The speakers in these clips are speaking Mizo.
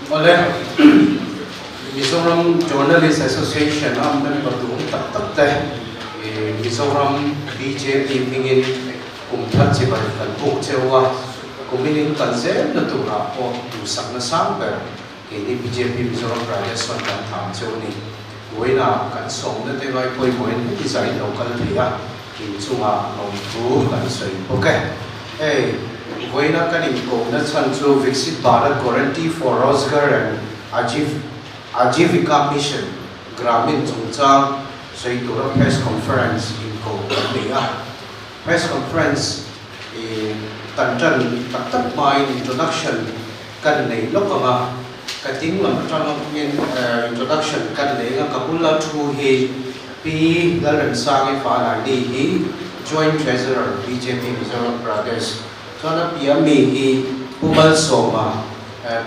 Awle, Mizoram Journalist Association a member duhawm tak tak te Mizoram bjp hmingin kum thar chibai kan buk cheu a, kumin in kal zel na turah pawh duhsakna sang ber keini bjp Mizoram Pradesh chuan kan tham cheu a ni. Vawiinah kan sawmna te ngai pawimawhin heti zah in lo kal thei a, inchungah lawmthu kan sawi bawk e. Hei, vawiina kan inkohna chhan chu Viksit Bharat Guarantee for Rozgar and Ajeevika Mission, Gramin chungchang sawi tura press conference inkoh kan nei a. Press conference i kan tan tak tak hmain introduction kan nei lawk ang a, ka ding lam atang in introduction kan nei ang a, ka bula thu hi Pi Lalremsangi Fanaini hi Joint Treasurer bjp Mizoram Pradesh chuan a piah mi hi Pu Malsawma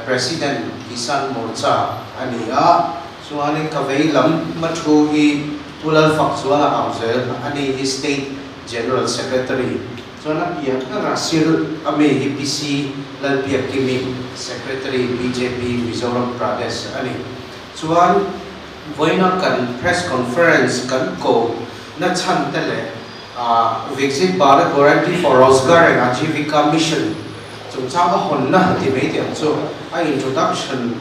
President Kisan Morcha a ni a, chuanin ka vei lam hma thu hi Pu Lalfakzuala Hauzel a ni hi State General Secretary chuan a piah ber a sir a mi hi PC Lalbiakkimi Secretary bjp Mizoram Pradesh a ni. Chuan Vawiina kan press conference kan ko na chhan te leh Viksit Bharat Guarantee for Rozgar and Ajeevika Mission chungchang a hawnna ti mai tih ang chu a introduction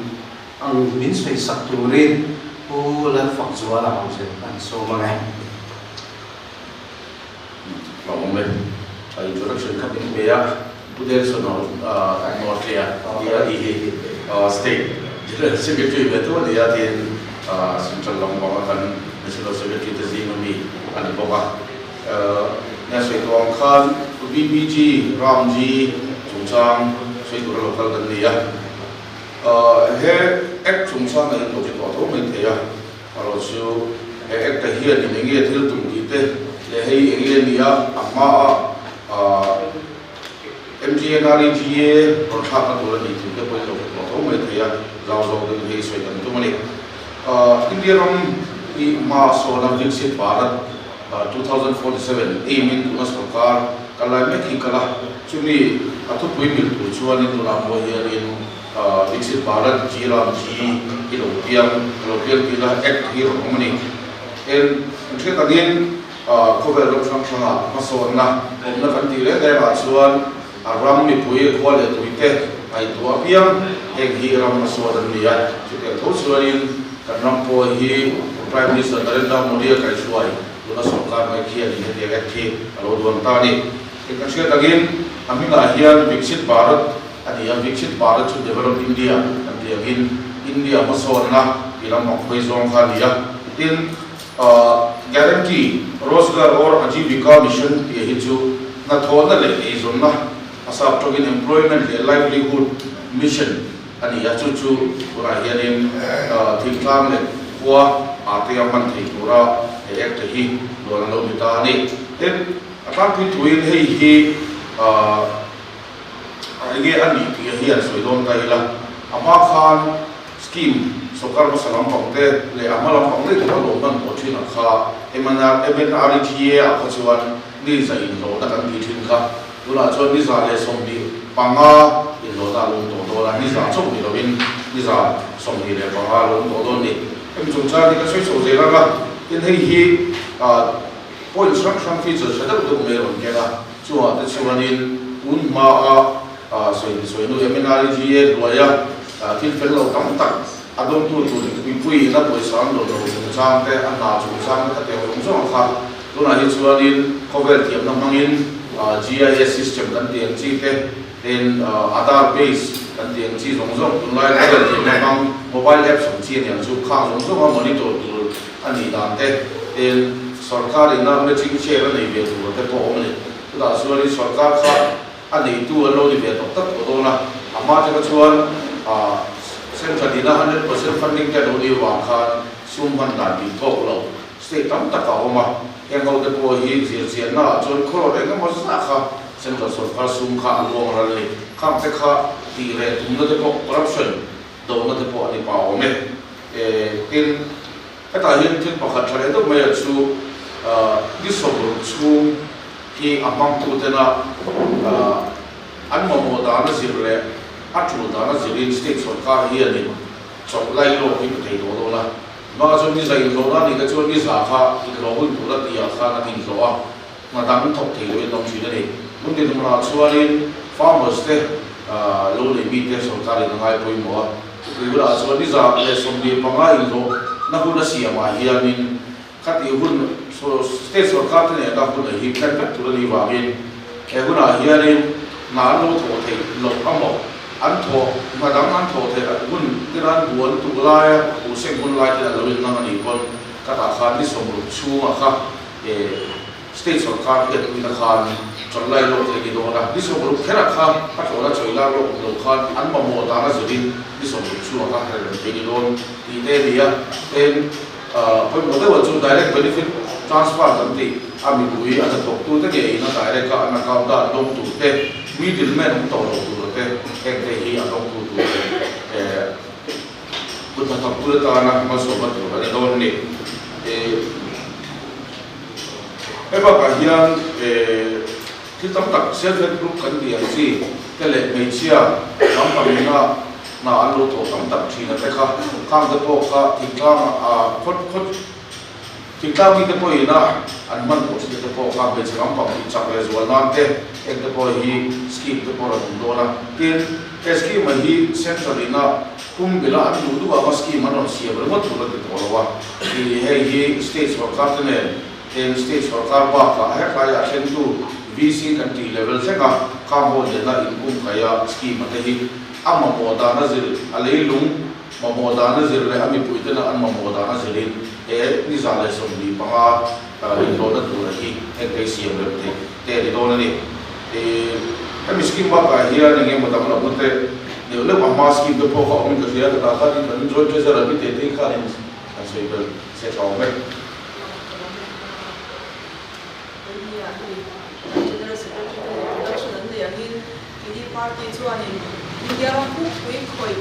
ang min sawi sak turin Pu Lalfakzuala Hauzel an sawm ang e. Hlauhawm e. A introduction kha min pe a, Pu Delson Nortlea tih a nih hi State General Secretary ve tu a ni a tiin Central lam panga kan National Secretary te zing ami a ni bawk a. Nia sawi tawh ang khan Pu BPG Ramji chungchang sawi tura lo kal kan ni a. He Act chungchang a inlo ti tawh tho mai thei a. Erawh chu he act ah hianin eng nge thil tum tih te leh hei eng nge nia a hma a MGNREGA rawn thlakna tur a nih thu te pawhin lo hre tawh tho mai thei a, zau zawk deuhin hei sawi kan tum a ni. India ram hi hma sawna Viksit Bharat 2047 aim in tuna sorkar kal lai mek hi kal a, chumi a thupui mil tur chuanin tunah pawh hianin Viksit Bharat G Ram G hi lo piang, a lo piang tih la Act hi rawn awm a ni. Tin, kan hriat angin khawvel ram hrang hrangah hmasawnna awmna kan tih reng rengah chuan a ram mipui khua leh tuite ngaihtuah apiang heng hi ram hmasawn an ni a. Chutiang tho chuanin kan ram pawh hi Prime Minister Narendra Modi a kaihhruai tuna sorkar mai khianin hetiang Act hi a lo duan ta a ni. Tin, kan hriat angin a hmingah hian Viksit Bharat A ni a, Viksit Bharat chu Develop India kan tih angin India hmasawnna tih lam ang khawi zawng kha a ni a. Tin, Guarantee Rozgar or Ajeevika Mission tih hi chu hnathawhna leh eizawnna, a sap tawkin Employment leh Livelihood Mission a ni a, chu chu tunah hianin thingtlang leh khua ah te a hman thei tura he Act hi luan a lo ni ta a ni. Tin, a tlangpui thuin hei hi Enge a nih tih hian sawi dawn ta ila, a hma khan scheme sawrkar hmasa lampang te leh a hma lampang daih tawh a lo hman tawh thin ang kha MNREGA ah kha chuan ni za inhlawhna kan tih thin kha tunah chuan ni 125 inhlawhna a lo awm tawh dawn a, ni za chauh ni lovin ni 125 a lo awm tawh dawn ni. Hemi chungchang hi ka sawi chho zel ang a, tin hei hi point hrang hrang feature tha deuh deuh mai a rawn keng a. Chungah te chuanin un hmaa sawi sawi nu MNREGA hnuaia thil fel lo tam tak a dawngtu tur mipui ina pawisa an dawn lo chungchang te, a hna chungchang te kha tiang zawng zawng kha tunah hi chuanin khawvel thiamna hmangin GIS system kan tih ang chi te, tin Aadhaar base kan tih ang chi zawng zawng tunlai khawvel thiamna hmang mobile apps ang chi aniang chu khang zawng zawnga monitor tur a nih dan te, tin sorkar ina matching share a nei ve tur te pawh a awm a ni. Chutah chuanin sorkar kha a neitu an lo ni ve tawk tak tawh dawn a, a hma te kha chuan central ina 100% funding te a lo nih avang khan sum hman dan tih tawk lo state tam tak a awm a, heng ho te pawh hi zirchianna ah chuan khaw eng emaw zah kha central sorkar sum kha a luang ral a ni. Khang te kha tih reh tumna te pawh corruption dohna te pawh a ni pah awm e. Tin, hetah hian thil pakhat tha leh deuh mai ah chu ni sawmruk chhung hi a hmangtu tena an mamawh dan a zir leh A tul dana zirin state sorkar hianin chawlh lai lawk hi pe thei tawh dawn a. Bakah chuan ni za inhlawh na nih te chuan ni za kha inhlawh hun tur a tihah khan an inhlawh a, hna dang thawk thei loin an awm thin a ni. Hmun tin hmunah chuanin farmers te lo nei mite sorkarin a ngai pawimawh a, chutih hunah chuan ni 125 inhlawh na hun a siamah hianin khatih hun state sorkar te nena hun a hip hlen vek tur a nih vangin he hunah hianin hna an lo thawh theih loh amaw an thawh hna dang an thawh theih hun te nan buh an tuk laia buh seng hun lai ten an lo innang a nih pawn ka tah khan ni 60 chhungah kha State sorkar hian tuina khan chawlh lai lawk thei ni dawn a, ni 60 kherah kha a tlawhna chawi lak lawk awm lo khan an mamawh dan a zirin ni 60 chhungah kha her rem thei ni dawn tih te a ni a. Tin, pawimawh deuhah chu direct benefit transfer kan tih a mipui a hnathawktute ngeiin a direct a an account a an dawng tur te, middle man awm tawh lo tur te, heng te hi a dawngtu tur leh kut hnathawktute tana hmalsawmna tur a ni dawn a ni. Hei bakah hian thil tam tak self help group kan tih ang chi te leh hmeichhia lam pangina hna an lo thawh tam tak thin a te kha khang te pawh kha thingtlang ah khawt khawt thingtlang mite pawhin a an hman tawh thin te pawh kha hmeichhe lam pang tih chak leh zual nan te heng te pawh hi scheme te pawh a rawn awm dawn a. Tin, he scheme hi central ina Kum bila an duh duh anga scheme an rawn siam ringawt tur a ti tawh lo a, tih hei hi state sorkar te nen heng state sorkar bakah hetlaiah thlengtu VC kan tih level thlenga khang ho nena inbumkaia scheme a te hi a mamawh dan a zir a leilung mamawh dan a zir leh a mipui tena an mamawh dan a zirin he ni 125 inhlawhna tura hi hengte hi siam rem theih te a ni dawn a ni. Hemi scheme bakah hian eng emaw danglamna te neuh neuh a hma scheme te pawh kha awmin ka hria, ka tah khanin kan joint treasurer mi te te khanin kan sawi belh se tha awm e. General Secretary te introduction an nei angin Kini party chuanin India ram pukpui khawih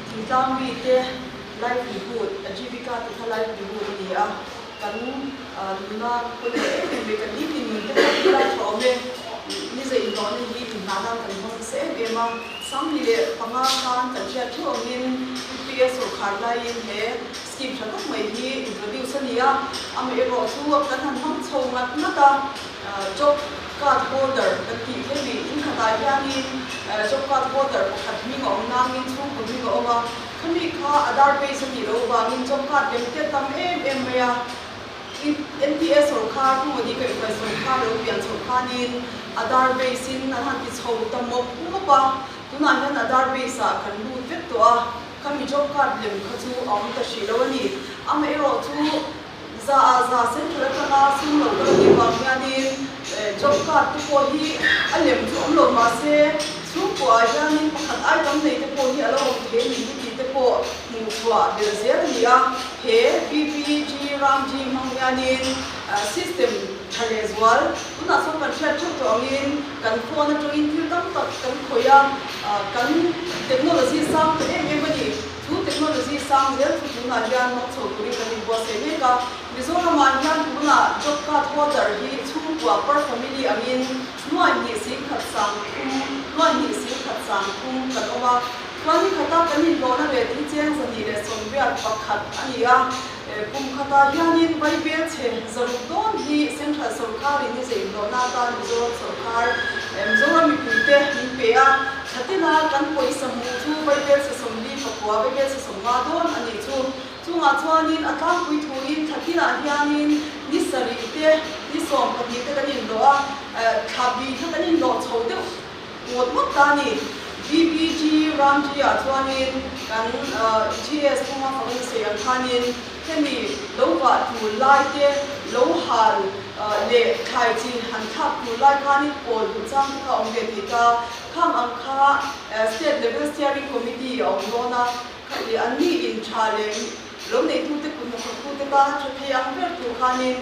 thingtlang mite livelihood, Ajivika te kha livelihood a ni a. Kan nuna pawimawh em em mai, kan nitin nun te pawh hi lai tha awm e. Ni zei inhlawhna hi inhna nan kan hmang nasa em em a. 2005 khan kan hriat theuh angin UPA sawrkhar laiin he scheme tha tak mai hi introduce a ni a. Amaherawh chu kan han hmang chho ngat ngat a, job card holder kan tih khi mi inkhatah hianin job card holder pakhat hming a awm nangin chhungkaw hming a awm a. Khami kha Aadhaar base a nih loh vangin job card lem te tam em em mai a, NPA sawrkhar Pu Modi kaihhruai sawrkhar lo pian chhoh khanin Aadhaar base in an han ti chho ta mawp mawp a, tunah hian Aadhaar base ah kan lut vek tawh a, khami job card lem kha chu a awm ta hrih lo a ni. Amaherawhchu za ah za central atanga sum lo kal nih vang hianin job card te pawh hi a lem chu awm lo mahse chhungkuah hianin pakhat ai tam nei te pawh hi a lo awm thei a ni hi tih te pawh hmuh chhuah belh zel a ni a. He PPG Ramji hmang hianin system tha leh zual tunah chuan kan hriat theuh tawh angin kan phone atangin thil tam tak kan khawih a, kan technology sang ta em em a ni. Chu technology sang zel chu tunah hian hmang chho turin kan inbuatsaih mek a. Mizoramah hian tunah job card holder hi chhungkua per family angin 2,130, 2,130 kan awm a. Chuan ni khata kan inhlawhna rate hi cheng 281 a ni a. Kum khatah hianin Vaibel chhe 600 dawn hi Central sawrkharin ni zei inhlawhna atan Mizoram sawrkhar, Mizoram mipuite min pe a. Thla tina kan pawisa hmuh chu Vaibel chhe 49, Vaibel chhe 50 dawn a nih chu. Chungah chuanin a tlangpui thuin thla tinah hianin ni 7 te, ni 12 te kan inhlawh a, thla bi kha kan inhlawh chho deuh ngawt ngawt ta a ni. BBG Ramji-ah chuanin kan GS Puma Fakan sawi ang khanin hemi lo vah tur lai te, lo hal leh thlai chi han thlak tur lai khanin pawl duh chang te kha a awm ve thei ta. Khang ang kha State Level Steering Committee a awm dawn a, kha an ni in tha leh lo neitute kut hnathawktute tana tha thei ang ber tur khanin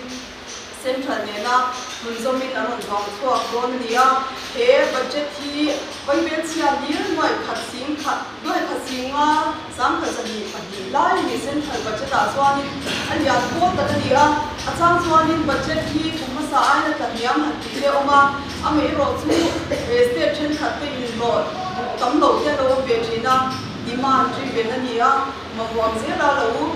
Central nena hmun zawmin an rawn vang chhuak dawn a ni a. He budget hi Vaibel chhia hlir nuaih khat sing khat nuaih khat sing nga sangkhat 202 lai a ni. Central budget ah chuanin a lian pawl tak a ni a, a chang chuanin budget hi kum hmasa aiin a tla hniam han tih te a awm a, amaherawh chu state thenkhat te inhlawh tam lo te a lo awm ve thin a, demand driven a ni a, mamawh ang zela lo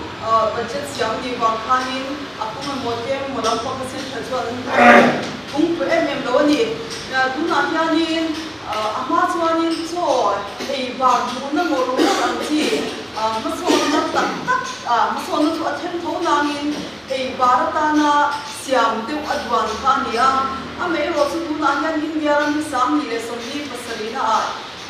budget siam ni vang khanin a pung emaw te emaw lampang a central chuan an pung pui em em lo a ni. Tunah hianin a hma chuanin chaw ei bar hmuhna ngawr ngawr ang chi hmasawnna tak tak hmasawnna chu a then tho nangin ei bar atana siam deuh a duan kha a ni a. Amaherawh chu tunah hian India ram hi 2070 naah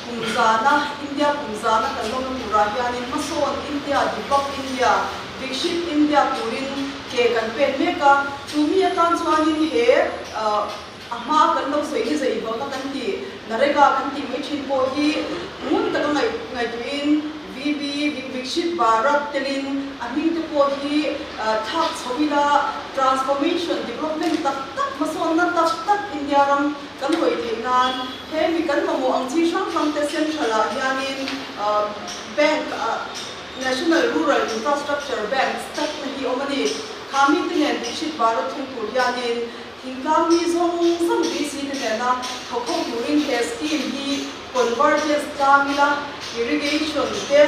kum zana, India kum zana kan lawmna turah hianin hmasawn India, develop India, Vikshit India turin ke kan pen mek a. Chu mi atan chuanin he a hma kan lo sawi ni zei hlawhna kan tih, Narega kan tih mai thin pawh hi ngun taka ngaihtuahin VB, Vikshit Bharat telin a hming te pawh hi thlak chho ila transformation, development tak tak, hmasawnna tak tak India ram kan hawi theih nan he mi kan mamawh ang chi hrang hrang te central ah hianin bank ah National Rural Infrastructure Bank tak na hi awm a ni. Kha mi te nen Vikshit Bharat thleng tur hianin Thingtlang mi zawng zawng VC te nena thawk ho turin he scheme hi convergence tlang ila irrigation te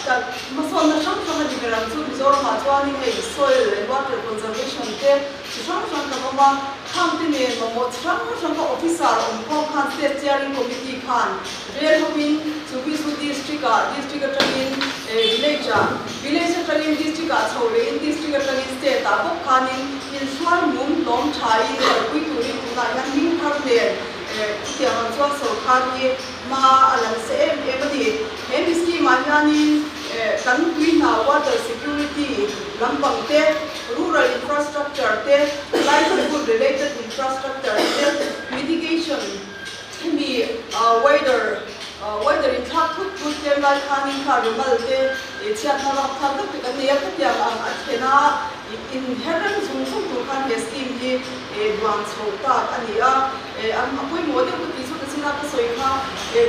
kan hmasawnna hrang hrang a ni ber ang chu Mizoramah chuanin hei soil and water conservation te chi hrang hrang kan awm a, khang te nen mamawh chi hrang hrang kha officer awm khawm khan state steering committee khan rel hovin chu mi chu district ah district atangin village ah village atangin district ah chho lehin district atangin state ah bawk khanin inhruai mum hlawm thain kalpui turin tunah hian hming thar nen chutiang ang chuan sorkar hi hma a la nasa em em a ni. He mi scheme ah hianin kan tui hna water security lampang te, rural infrastructure te, livelihood related infrastructure te, mitigation hemi weather weather in thlak thut thut tlem lai khanin kha rimal te chhiatna rap thlak deuh te kan nei a, khatiang ang a thlen a inher reng zung zung tur khan he scheme hi duan chho tak a ni a, a pawimawh deuh ka tih chu ka chin a ka sawi kha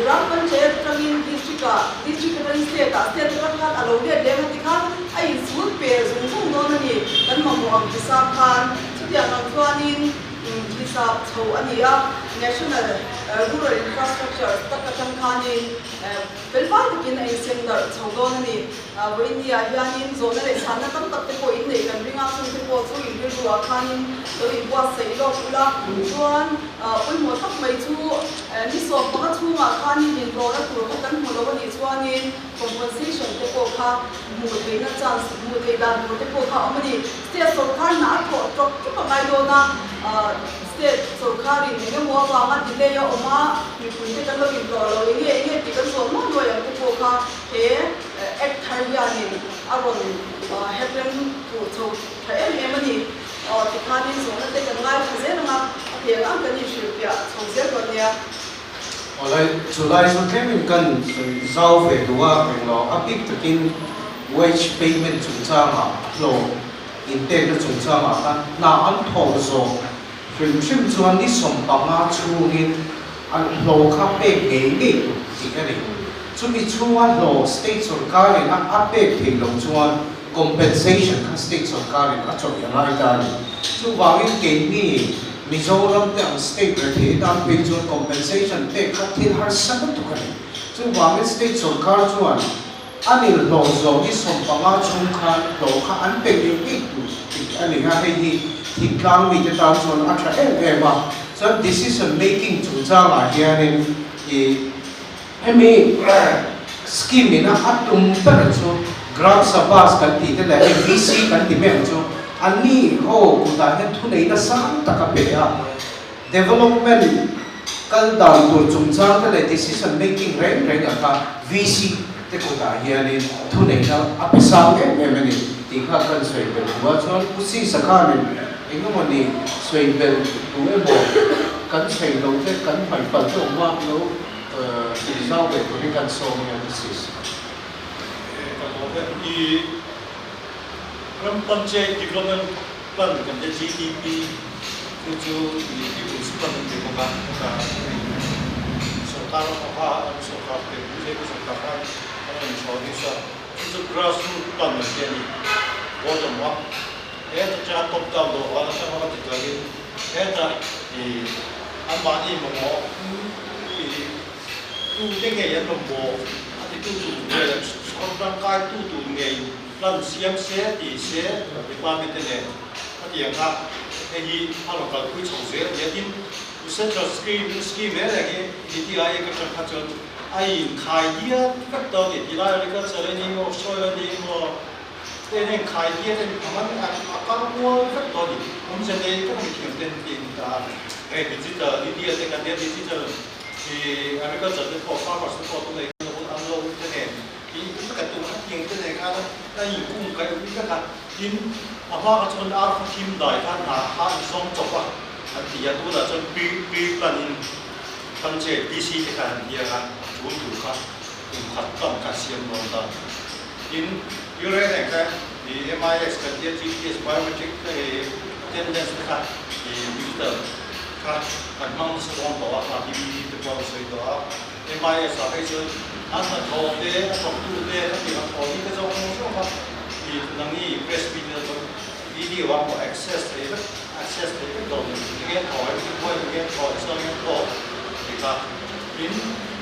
Gram Panchayat atangin District ah District atangin State ah State atang khan a lo let leng a ti khan a inchhut per zung zung dawn a ni kan mamawh ang tisap khan chutiang ang chuanin Hisap chho a ni a, National Rural Infrastructure tak atang khanin felfai takin a insem darh chho dawn a ni. Vawiin ah hianin zawhna leh chhanna tam tak te pawh inneih kan ring a, chung te pawh chu inrilru ah khanin lo inbuatsaih lawk ula. Chuan pawimawh tak mai chu ni 15 chhungah khanin inrawlna tur kha kan hmu lo a nih chuanin compensation te pawh kha hmuh theihna chance, hmuh theih dan tur te pawh kha a awm a ni. State sawrkar hna a thawh tawp tawp a ngai dawn a, state sawrkarin eng emaw avanga delay a awm a, mipuite kan lo inhlawh lo, enge enge tih kan zawh nuai nuai ang te pawh kha he Act thar hianin a rawn heprem tur chho tha em em a ni. Tikhanin zawhna te kan ngaithla zel ang a, a hel ang kan inhrilhfiah chho zel dawn nia. Awlai, chulai chu tlemin kan sawi zau ve duh a, englo a bik takin wage payment chungchangah hlawh inpekna chungchangah khan hna an thawk zawh hrim hrim chuan ni 15 chhungin an hlawh kha pek ngei ngei tur tih a ni. Chumi chhunga hlawh state sawrkarin a a pek theih loh chuan compensation kha state sawrkarin a chawih a ngai ta a ni. Chuvangin keini Mizoram te ang state rethei atan phei chuan compensation pek kha thil harsa lutuk a ni. Chuvangin state sawrkar chuan a nilhlawh zawh ni 15 chhung khan hlawh kha an pe ngei ngei tur tih a ni a, hei hi thingtlang mite tan chuan a tha em em a. Chuan decision making chungchangah hianin ih hemi scheme ina a tum ber chu Gram Sabhas kan tih te leh hei VC kan ti mai ang chu anni ho kutah hian thuneihna sang tak a pe a, development kal dan tur chungchang te leh decision making reng reng ah kha VC te kutah hianin thuneihna a pe sang em em a ni tih kha kan sawi belh duh a, chuan Pu Sisa khanin engemaw ni sawi belh duh emaw kan sawi lo te kan hmaih palh te awm a lo sawi zau ve turin kan sawm a nia Pu Sisa. Ka lawm e. I Ram Panchayat Development Plan kan tia GDP chu chu i People's Plan an ti bawk a, heta sorkar a an sorkar te BJP sorkar khan an rawn introduce a, chu chu grassroot plan an ti a ni, bottom up, heta atanga top down dawhkan atanga va ti kalin heta i anmahni mamawh i. Tu te ngei an mamawh a titu tur nge sawrkar tangkai tu tur ngei plan siam se ti se department te nen khatiang kha hei hi a rawn kalpui chho zel a nia. Tin, central scheme scheme reng reng hi DTI ka tang kha chuan a inkhai diat vek tawh a ni. Tilai agriculture a ni emaw, soil a ni emaw te hian a inkhai diat a ni. A man a kal kual vek tawh a ni. Awmze nei tak a mithiam ten an ti a ni ta a. Hei digital India te kan nia digital i agriculture te pawh farmers te pawh tunah hian lo an lo te nen i ka tum a tiang te nen khan a inkung kaih vek a. Tin, a hma kha chuan ar khaw thim dai kha hna kha an zawng chawp a an ti a, tunah chuan pre pre plan in panchayat DC te khan an biak a, tul tur kha kum khat plan kha siam dawn ta. Tin, Ure nen kha i MIS kan tia GPS biometric attendance te kha i digital kha kan hmang nasa dawn tawh a, kha DBT te pawh an sawi tawh a. MIS ah phei chuan an hnathawh te, a thawktu te, a ti hnathawh ni te zawng zawng kha i nangni press meet te chuan video ah pawh access thei vek access thei vek dawn a ni. Enge an thawh em, khawi enge an thawh, chuan enge an thawh tih kha tin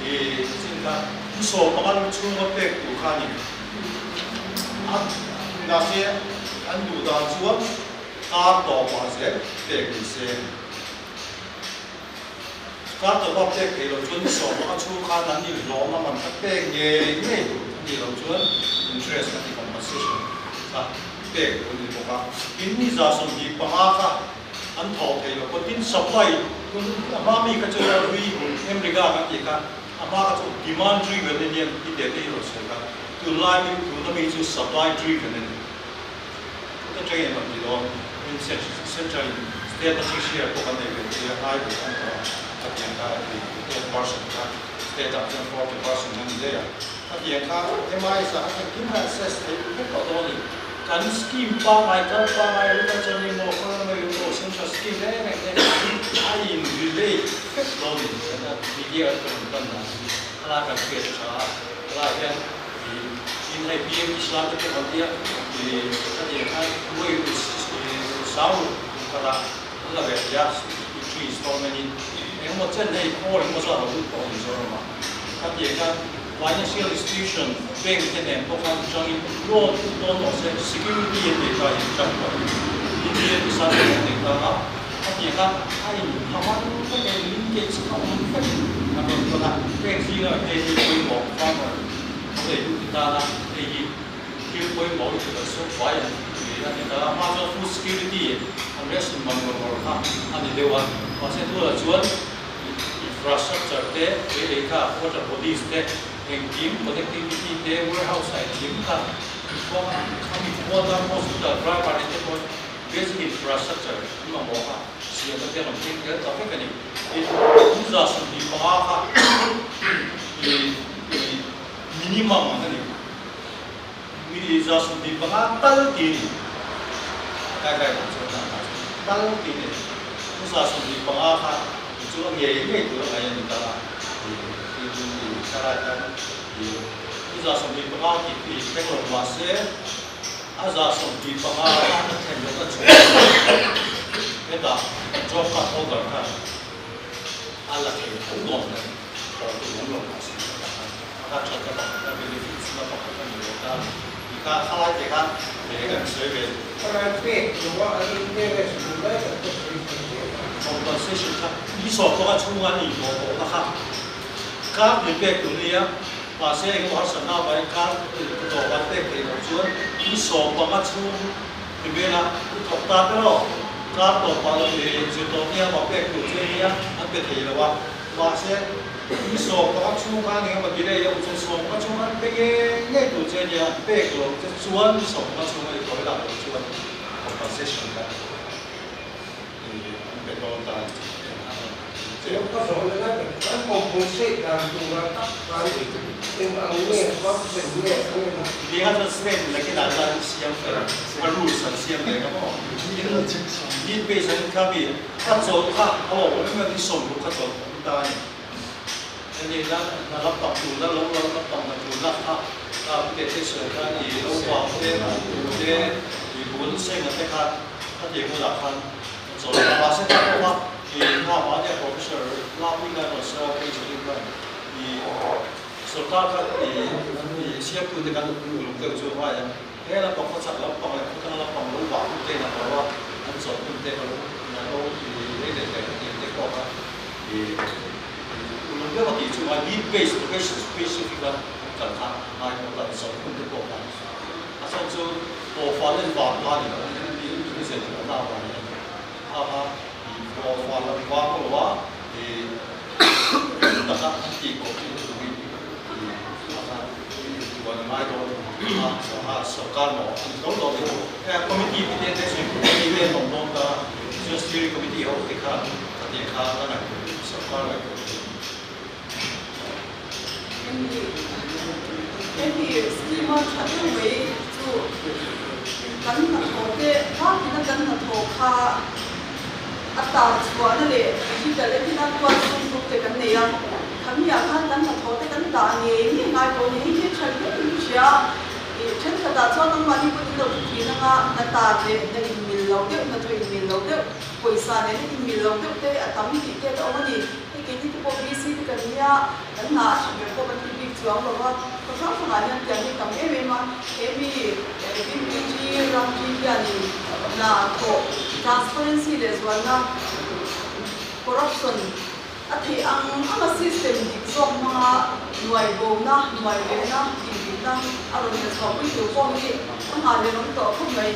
i chin kha thusawm panga lu chhunga pek tur kha a ni. A mahse an duh dan chuan kar tawpah zel pek ni se. Kar tawpa pek theih loh chuan sawm a chhung khan an inhlawm a man kha pek ngei ngei tur a nih loh chuan interest a ti compensation kha pek tur a ni bawk a. Tin ni 75 kha an thawh theih loh pawh tin supply tun a hma mi kha chu a hlui Emriga kan tih kha a hma kha chu demand driven a nia ti teh te hi rawn sawi kha tunlai mi tuna mi chu supply driven a ni. Ka train rawn ti dawn in central in state atang share pawh kan nei ve thei a ngai ve kan tawh a khatiang kha a ti 10% kha state ah chuan 40% a ni daih a khatiang kha MIS ah kha engkim kha access theih vek tawh dawn a ni kan scheme pangngai kal pangngai agriculture ni maw farmer emaw central scheme reng reng te a in relate vek dawn a ni media an rawn lan dan hi khalai kan hriat tha a khalai hian Tin hei PM Islam te pawh kan tia i ka tih ang khan nuai sau kum khat ah an la ve thei a i three installment in engemaw chen hei khawl engemaw zat lo lut pawh a ni Mizoram ah ka tih ang khan financial institution bank te nen pawh khan atangin loan put dawn tawh se security an nei ta in tang pawh in PM Islam te pawh an nei ta a ka tih ang khan a in phaman vek a in linkage a awm vek in an rawn tawn a bank zingah hei hi pawimawh farmer Ka lei duh ti tan a, hei hi thil pawimawh lutuk an sum fai an ti a ti ta a, hma chuan food security an ration man ngawr ngawr kha a ni deuh a, mahse tualah chuan infrastructure te, lei lei kha, water bodies te, engkim connectivity te, warehouse a engkim kha khami water hospital driver te pawh basic infrastructure an mamawh a, siamna te an rawn thleng tel ta vek a ni. Tin, 25 kha minimum ang a ni. Mi 75 tal ti a ni. Kai kai dan chuan dan ah chuan tal ti a ni. 25 kha chu a ngei ngei tur a ngaih a ni ta a. Tin, thlalai khan 25 tih hi thleng lo mahse a 25 a thlen lohna chhung hetah job card holder khan a la thei tho dawn a ni. Thawh tur awm lo mahse hetah khan a kha thatna pakhat a benefits na pakhat a ni ve ta a ni. Ti kha khalai te khan he kan sawi ve. Khalai pek lo a an interest duh lai tak pawh sawi thei ve ta. Compensation kha ni sawm panga chhunga an inhlawh tawhna kha card min pek tur nia mahse engemaw harsatna avangin card tawp an pek theih loh chuan ni 15 chhung ti vela i thawk ta ber aw card tawp pah lo leh zir tawh nia mah pek tur che nia an pe thei lo a mahse ni 15 chhung khan engemaw delay a awm chuan 15 chhung khan pe ngei ngei tur che nia an pek loh che chuan ni 15 chhung a i tawih lak loh chuan compensation kha an pe dawn ta a ni tih Chu ka zawhna lai tak chuan compensate dan tura tak khan eng ang nge function nge ang emaw. Tinga chuan state nakin ah chuan siam fel a rules an siam leh ka maw tin need base an kha mi a chawlh kha a awm em em ni 60 kha chawlh awm ta a ni. Hemi na hna lampang tulna lo lo lampang hna tulna kha a pute te sawi khan i lo vang te a tu te i bul senga te kha khatiang hunah khan a chawl a. Mahse kha pawh kha i hna mahnia professor Lapui khan rawn sawi a, PhD khan i I sorkar kha i i siamtute kan uluk deuh chu ngai a, he lampang khawchhak lampang leh khawthlang lampang lo vah hun te in ang lo a, an chawlh hun te ka lo an lo i lei leh leh tih te pawh kha i uluk deuh a tih chu ngai need based location specific a an kal kha a ngai bawk a, an chawlh hun te pawh kha a chhan chu awfa len vang kha a ni lo, in zir theih na avang hian kha kha i awfa lam vang lo a i taka an tih kawp hi turin i a tuan a ngai dawn a, a sorkar maw an tho dawn ni. Committee te te chu committee te an awm dawn ta, chuan steering committee ho te khan a tih kha ka ngaihtuah sorkar ngaihtuah thin. Hemi hemi scheme a tha deuh mai chu kan hnathawh te tlangpina kan hnathawh kha a tar chhuahna leh digital etin a tual sum buk te kan nei a, khamiah khan kan hnathawh te kan dah ngei ngei ngai pawh a ni. Hei hi tha hle in ka hria a, ih thenkhatah chuan nangmahni pawhin lo thu thin anga hna tar leh hna inmil lo deuh, hnathawh inmil lo deuh, pawisa nena inmil lo deuh te a tam tih te a awm a ni. Hei keini te pawh VC te kan nia, kan hna a tha ber pawh kan ti bik chuang lo va, khaw hrang hrangah hian tiang hi tam em em a, he mi VPG Ramji hianin hna thawh transparency leh zualna corruption a theih ang ang a system dik zawk hmanga nuai bona, nuai rehna, tihbikna a rawn la chhuahpui tur pawh hi a nghah leh awm tawh khawp mai.